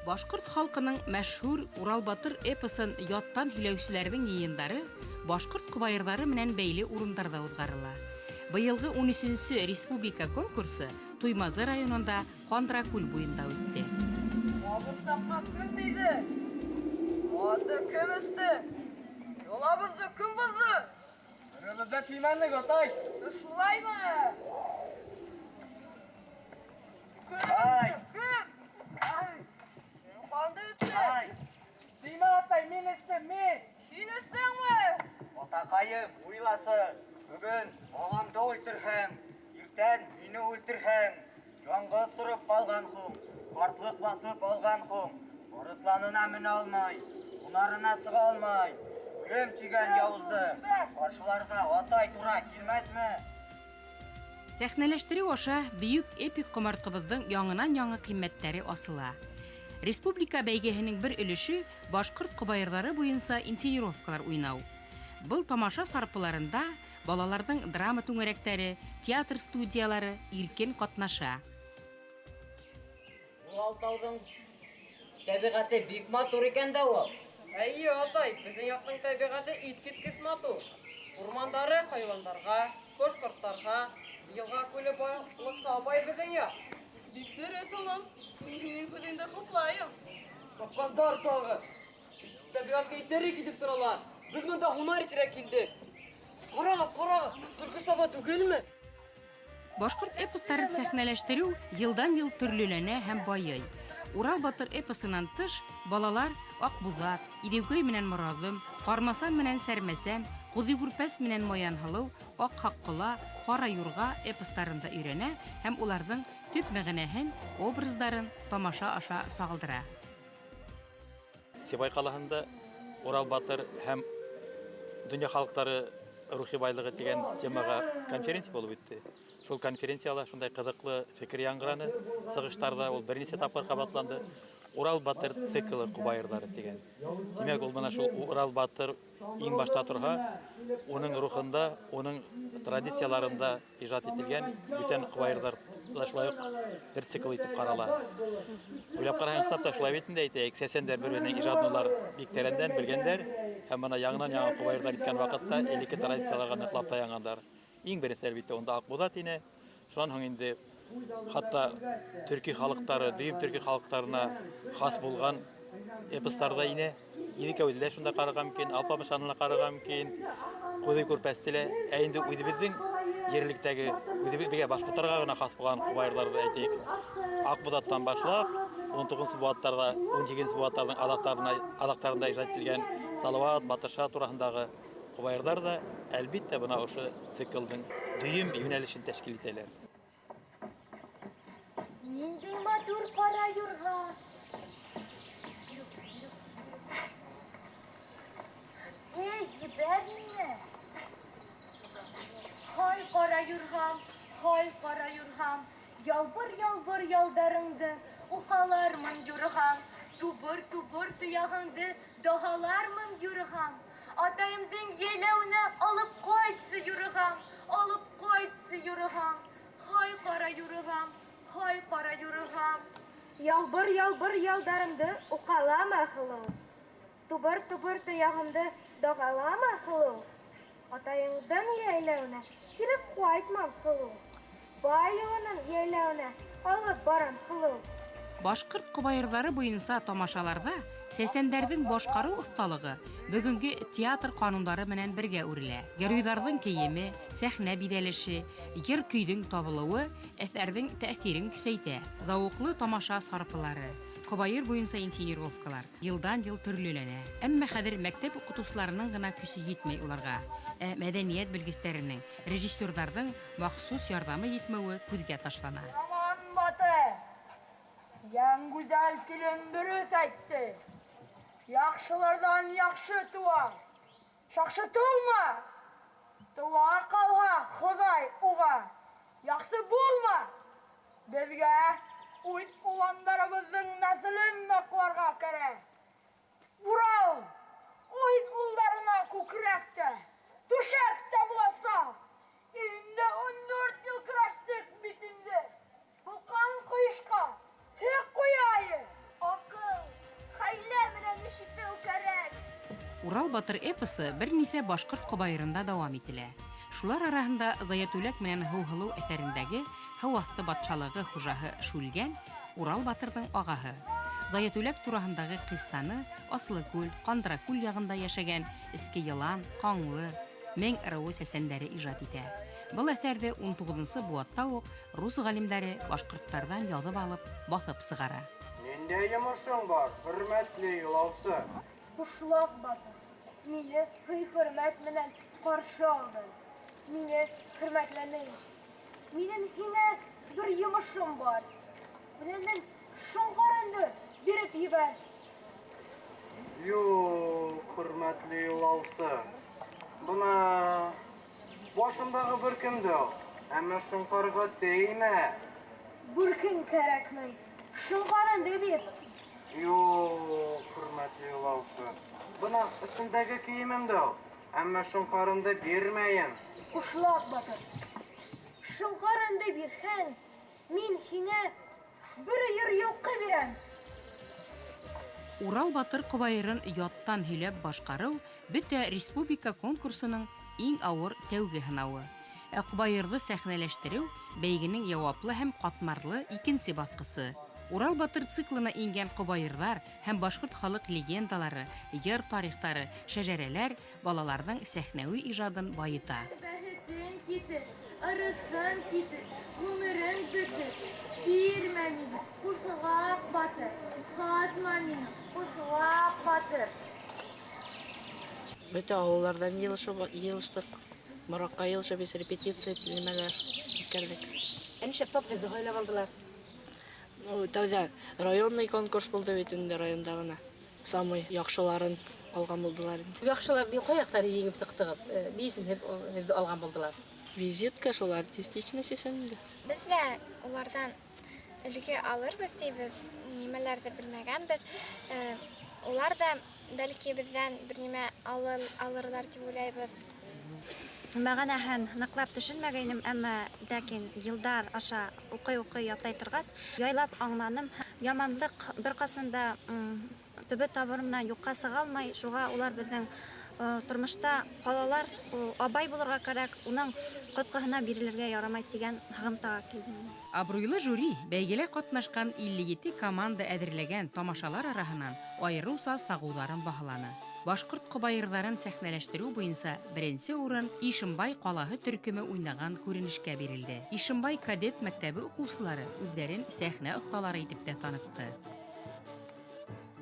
Башҡорт халҡының мәшһүр Урал батыр эпосын яттан һөйләүселәрҙең йыйындары башҡорт ҡобайырҙары менән бәйле урындарҙа уҙғарыла. Быйылғы 13-нсө республика конкурсы Туймазы районында Ҡандракүл буйында үтте. Ҡабырсаҡҡа кем тейҙе? Ҡанды кем эсте? Йолабыҙҙы кем боҙҙо? Беребеҙ ҙә теймәнек, атай. Шулаймы? Кем эсте? Кем? Ҡанды эсте? Теймә, атай, мин эстем, мин. Һин эстеңме? Атаҡайым, уйласы, бөгөн ағамды үлтерһәң, иртән мине үлтерһәң, яңғыҙ тороп ҡалған һуң, ҡартлыҡ баҫып алған һуң, арыҫланына менә алмай, һунарына сыға алмай, үлем тигән яуызды ҡаршыларға атай тура килмәҫме? Сәхнәләштереү аша бөйөк эпик ҡомартҡыбыҙҙың яңынан-яңы ҡиммәттәре асыла. Республика бәйгеһенең бер өлөшө башҡорт ҡобайырҙары буйынса инсценировкалар уйнау. Был тамаша сарпыларында балаларҙың драма түңәрәктәре, театр студиялары иркен ҡатнаша. Уралтауҙың тәбиғәте бик матур икән дә ул. Эйе, атай, беҙҙең яҡтың тәбиғәте иҫкиткес матур. Урмандары хайуандарға, ҡош-ҡорттарға, йылға күле байлыҡҡа бай беҙҙең яҡ. Бик дөрөҫ, улым. Мин һинең һүҙеңде хуплайым. Тапҡандар тағы. Тәбиғәткә иҫтәре китеп торалар. Беҙ бында һунар итергә килдек. Ҡарағыҙ, ҡарағыҙ, төлкө саба түгелме? Башҡорт эпостарын сәхнәләштереү йылдан-йыл төрлөләнә һәм байый. Урал батыр эпосынан тыш, балалар Аҡбуҙат, Иҙеүкәй менән Мораҙым, Ҡармасан менән Сәрмәсән, Ҡуҙы-Күрпәс менән Маянһылыу, Аҡһаҡ-Ҡола, Ҡара юрға эпостарын да өйрәнә һәм уларҙың төп мәғәнәһен, образдарын тамаша аша сағылдыра. Сибай ҡалаһында Урал батыр һәм донъя халыҡтары рухи байлығы тигән темаға конференция булып үтте. Шул конференцияла шундай ҡыҙыҡлы фекер яңғыраны, сығыштарҙа ул бер нисә тапҡыр ҡабатланды. Урал батыр циклы ҡобайырҙары тигән. Тимәк, ул бына шул Урал батыр иң башта торһа, уның рухында, уның традицияларында ижад ителгән бүтән ҡобайырҙар ла шулай уҡ бер цикл итеп ҡарала. Уйлап ҡараһаң, ысынлап та шулай бит инде, әйтәйек, сәсәндәр бер-береһенең ижадын улар бик тәрәндән белгәндәр һәм бына яңынан-яңы ҡобайырҙар иткән ваҡытта элекке традицияларға ныҡлап таянғандар. Иң беренсе, әлбиттә, унда Аҡбуҙат ине. Шунан һуң инде хатта төрки халыҡтары, дөйөм төрки халыҡтарына хас булған эпостар ҙа ине. Иҙекәүҙе лә шунда ҡарарға мөмкин, Алпамышаны ла ҡарарға мөмкин, Ҡуҙы Күрпәсте лә. Ә инде үҙебеҙҙең ерлектәге, үҙебеҙгә башҡорттарға ғына хас булған ҡобайырҙарҙы әйтәйек. Аҡбуҙаттан башлап, ун туғыҙынсы быуаттарҙа, ун һигеҙенсе быуаттарҙың аҙаҡтарында ижад ителгән Салауат, Батырша тураһындағы ҡобайырҙар ҙа, әлбиттә, бына ошо циклдың дөйөм йүнәлешен тәшкил итәләр. Ниндәй матур ҡара юрға! Эй, ебәр мине! Һай, ҡара юрғам, һай, ҡара юрғам, ялбыр-ялбыр ялдарыңды уҡалармын юрғам, тубыр-тубыр тояғыңды даһалармын юрғам. Атайымдың йәйләүенә алып ҡайтсы юрғам, алып ҡайтсы юрғам. Һай, ҡара юрғам, һай, ҡара юрғам. Ялбыр-ялбыр ялдарымды уҡалама, һылыу. Тубыр-тубыр тояғымды дағалама, һылыу. Атайыңдың йәйләүенә кире ҡайтмам, һылыу. Бай улының йәйләүенә алып барам, һылыу. Башҡорт ҡобайырҙары буйынса тамашаларҙа сәсәндәрҙең башҡарыу оҫталығы бөгөнгө театр ҡанундары менән бергә үрелә. Геройҙарҙың кейеме, сәхнә биҙәлеше, йыр-көйҙөң табылыуы әҫәрҙең тәьҫирен көсәйтә. Зауыҡлы тамаша сарпылары, ҡобайыр буйынса инсценировкалар йылдан-йыл төрлөләнә. Әммә хәҙер мәктәп уҡытыусыларының ғына көсө етмәй уларға. Ә мәҙәниәт белгестәренең, режиссерҙарҙың махсус ярҙамы етмәүе күҙгә ташлана. Яман батыр, йән гүзәл килен дөрөҫ әйтте. Яҡшыларҙан яҡшы тыуа. Шаҡшы тыума, тыуа ҡалһа Хоҙай уға, яҡшы булма. Беҙгә үҙ уландарыбыҙҙың нәҫелен аҡларға кәрәк. Урал үҙ улдарына күкрәк тә, түшәк тә буласаҡ. Инде 14 йыл көрәштек бит инде. Был ҡан ҡойошҡа сик ҡуяйыҡ. Аҡыл, хәйлә менән эш итеү кәрәк. Урал батыр эпосы бер нисә башҡорт ҡобайырында дауам ителә. Шулар араһында Заятүләк менән Һыуһылыу әҫәрендәге һыу аҫты батшалығы хужаһы Шүлгән Урал батырҙың ағаһы. Заятүләк тураһындағы ҡиссаны Аслыкүл, Ҡандракүл яғында йәшәгән Эске Йылан, Ҡаңлы, Мең ырыуы сәсәндәре ижад итә. Был әҫәрҙе 19-нсы быуатта уҡ рус ғалимдары башҡорттарҙан яҙып алып, баҫып сығара. Ниндәй йомошоң бар, хөрмәтле юлаусы? Ҡушлаҡ батыр, мине һый-хөрмәт менән ҡаршы алдың. Мине хөрмәтләнең. Минең һиңә бер йомошом бар. Үҙеңдең шоңҡарыңды биреп ебәр. Юҡ, хөрмәтле юлаусы. Бына башымдағы бөркемде ал, әммә шоңҡарға теймә. Бүркең кәрәкмәй, шоңҡарыңды бир. Юҡ, хөрмәтле юлаусы. Бына өҫтөмдәге кейемемде ал, әммә шоңҡарымды бирмәйем. Ҡушлаҡ батыр, шоңҡарыңды бирһәң, мин һиңә бер өйөр йылҡы бирәм. Урал батыр ҡобайырын яттан һөйләп башҡарыу бөтә республика конкурсының иң ауыр тәүге һынауы. Ә ҡобайырҙы сәхнәләштереү бәйгенең яуаплы һәм ҡатмарлы икенсе баҫҡысы. Урал батыр циклына ингән ҡобайырҙар һәм башҡорт халыҡ легендалары, йыр тарихтары, шәжәрәләр балаларҙың сәхнәүи ижадын байыта. Бәхетең китер, ырыҫың китер, ғүмерең бөтөр. Бирмә мине, ҡушылаҡ батыр, һатма мине, ҡушылаҡ батыр. Бөтә ауылдарҙан йыйылыштыҡ. Мораҡҡа йыйылышып, беҙ репетиция нимәләр үткәрҙек. Ә нишләп тап һеҙҙе һайлап алдылар? Ну, тәүҙә районный конкурс булды бит инде районда ғына. Самый яҡшыларын алған булдылар инде. Яҡшылар ҡай яҡтары еңеп сыҡтығыҙ? Ни өсөн һеҙҙе алған булдылар? Визитка шул артистичность инде. Беҙ ҙә уларҙан өлгө алырбыҙ тибеҙ, нимәләрҙе белмәгәнбеҙ. Улар ҙа бәлки беҙҙән бер нимә алырлар тип уйлайбыҙ. Мәғәнәһен ныҡлап төшөнмәгәйнем, әммә ләкин йылдар аша уҡый-уҡый ятлай торғас, яйлап аңланым. Яманлыҡ бер ҡасан да төбө табыры менән юҡҡа сыға алмай, шуға улар беҙҙең тормошта ҡалалар, абай булырға кәрәк, уның ҡотҡоһона бирелергә ярамай тигән һығымтаға килдем. Абруйлы жюри бәйгелә ҡатнашҡан 57 команда әҙерләгән тамашалар араһынан айырыуса сағыуҙарын баһаланы. Башҡорт ҡобайырҙарын сәхнәләштереү буйынса беренсе урын Ишембай ҡалаһы төркөмө уйнаған күренешкә бирелде. Ишембай кадет мәктәбе уҡыусылары үҙҙәрен сәхнә оҫталары итеп тә танытты.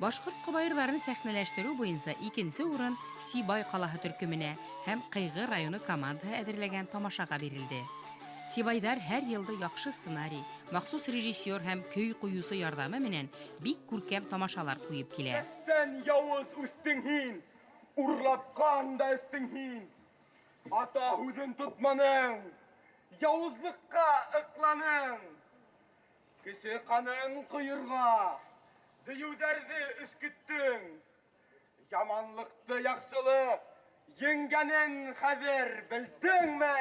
Башҡорт ҡобайырҙарын сәхнәләштереү буйынса икенсе урын Сибай ҡалаһы төркөмөнә һәм Ҡыйғы районы командаһы әҙерләгән тамашаға бирелде. Сибайҙар һәр йылды яҡшы сценарий, махсус режиссер һәм көй ҡуйыусы ярҙамы менән бик күркәм тамашалар ҡуйып килә. Эстән яуыз үҫтең һин, урлапҡан да эстең һин. Ата һүҙен тотманың, яуызлыҡҡа ыҡланың. Кеше ҡанын ҡойорға, дейеүҙәрҙе өҫкөттөң. Яманлыҡты яҡшылыҡ еңгәнен хәҙер белдеңме?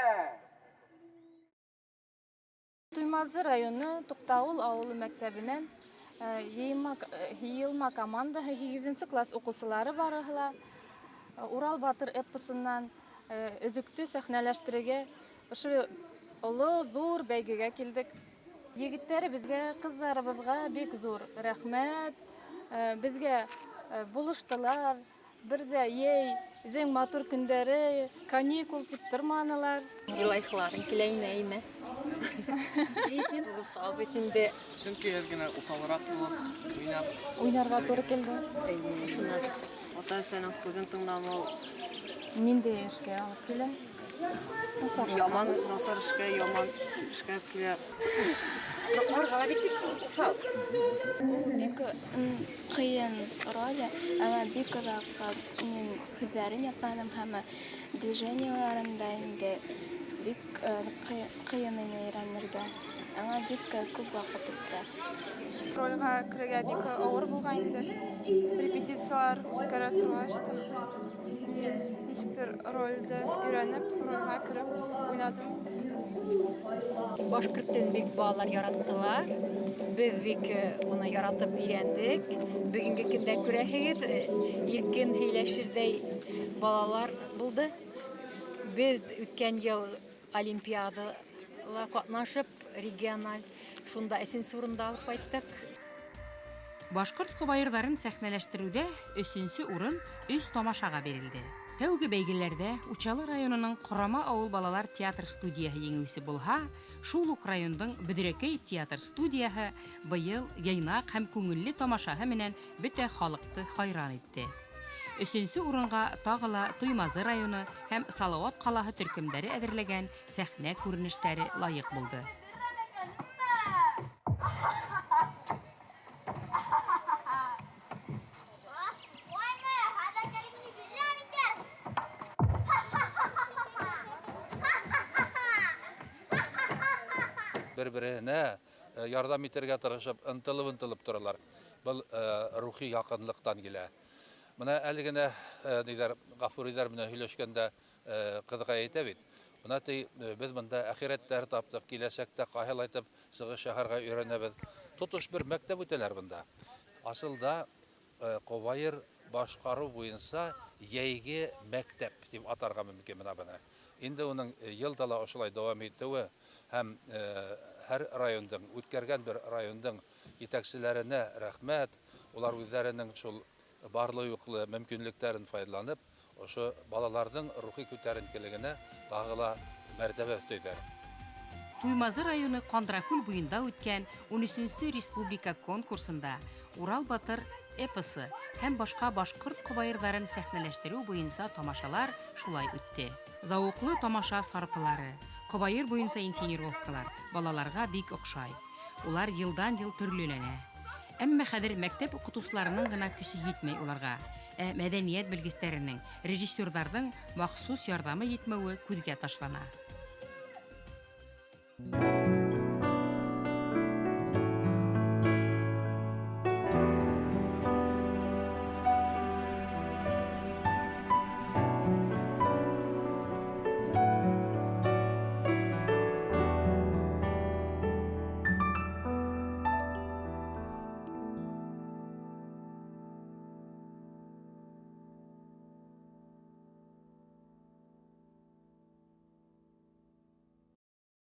Туймазы районы Туҡтауыл ауылы мәктәбенән йыйылма командаһы 8-нсе класс уҡыусылары барыһы ла Урал батыр эпосынан өҙөктө сәхнәләштерергә ошо оло ҙур бәйгегә килдек. Егеттәребеҙгә, ҡыҙҙарыбыҙға бик ҙур рәхмәт. Беҙгә булыштылар. Бер ҙә йәйҙең матур көндәре, каникул тип торманылар. Илайхларың килә инәйме? Ни өсөн? Бит инде. Сөнки әҙ генә уҫалыраҡ булып уйнап. Уйнарға тура килде. Ата-әсәнең һүҙен тыңламау. Ниндәй эшкә алып килә? Яман, насар эшкә, яман эшкә алып килә. Ҡарға бик уҫал. Бик ҡыйын роль, әммә бик оҙаҡ мин һүҙҙәрен ятланым һәм движениеларын да инде бик ҡыйын ине өйрәнергә. Әммә бик күп ваҡыт үтте. Рольгә керергә бик авыр булған инде. Репетициялар үткәрә торғас та мин нисектер рольде өйрәнеп, рольгә кереп уйнадым. Башҡорт телен бик балалар яраттылар. Беҙ бик уны яратып өйрәндек. Бөгөнгө көндә күрәһегеҙ, иркен һөйләшерҙәй балалар булды. Беҙ үткән йыл олимпиадала ҡатнашып, региональ, шунда өсөнсө урынды алып ҡайттыҡ. Башҡорт ҡобайырҙарын сәхнәләштереүҙә өсөнсө урын 3 тамашаға бирелде. Тәүге бәйгеләрҙә Учалы районының Ҡорама ауыл балалар театр студияһы еңеүсе булһа, шул уҡ райондың Бөҙрәкәй театр студияһы быйыл йыйнаҡ һәм күңелле тамашаһы менән бөтә халыҡты хайран итте. Өсөнсө урынға тағы ла Туймазы районы һәм Салауат ҡалаһы төркөмдәре әҙерләгән сәхнә күренештәре лайыҡ булды. Бер-береһенә ярҙам итергә тырышып, ынтылып-ынтылып торалар. Был рухи яҡынлыҡтан килә. Бына әле генә ниҙәр Ғафуриҙәр менән һөйләшкәндә ҡыҙға әйтә бит. Бына ти, беҙ бында әхирәттәр таптыҡ, киләсәктә ҡайһылайтып сығыш яһарға өйрәнәбеҙ. Тотош бер мәктәп үтәләр бында. Асылда ҡобайыр башҡарыу буйынса йәйге мәктәп тип атарға мөмкин бына быны. Инде уның йылда ла ошолай дауам итеүе һәм һәр райондың, үткәргән бер райондың етәкселәренә рәхмәт. Улар үҙҙәренең шул барлы-юҡлы мөмкинлектәрен файҙаланып, ошо балаларҙың рухи күтәренкелегенә тағы ла мәртәбә өҫтәйҙәр. Туймазы районы Ҡандракүл буйында үткән 13-нсе республика конкурсында Урал батыр эпосы һәм башҡа башҡорт ҡобайырҙарын сәхнәләштереү буйынса тамашалар шулай үтте. Зауыҡлы тамаша сарпылары, ҡобайыр буйынса инсценировкалар балаларға бик оҡшай. Улар йылдан-йыл төрлөләнә. Әммә хәҙер мәктәп уҡытыусыларының ғына көсө етмәй уларға, ә мәҙәниәт белгестәренең, режиссерҙарҙың махсус ярҙамы етмәүе күҙгә ташлана.